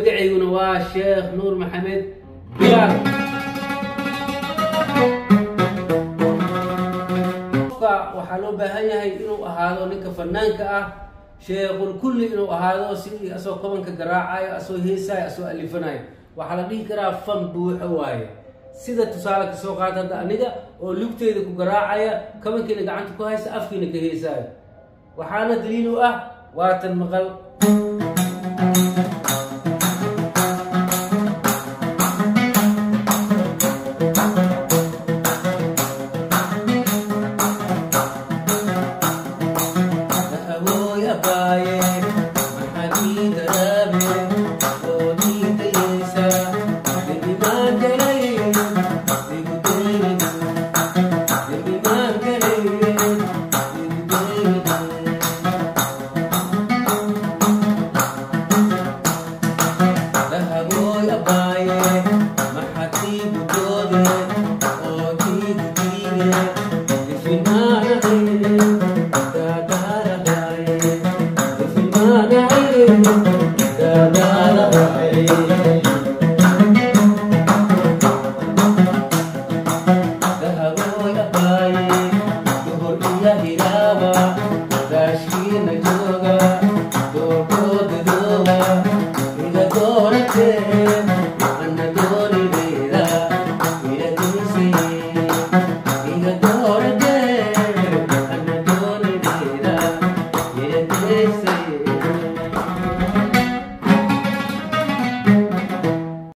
Magacayguna waa Sheekh Nuur Maxamed Bilaal. Qofka waxaa loo baahan yahay inuu ahaado ninka fanaanka ah sheekhul kulli, inuu ahaado sidii asoo kobanka garaacayo, asoo heesaayo, asoo alifanayo. Waxaa la dhihi karaa fan buuxo waaye. Sida tusaale kasoo qaata hadda aniga oo lugteyda ku garaacaya kabankiina, gacanta ku haysta, afkiina ka heesaayo, waxaana daliil u ah waatan maqal.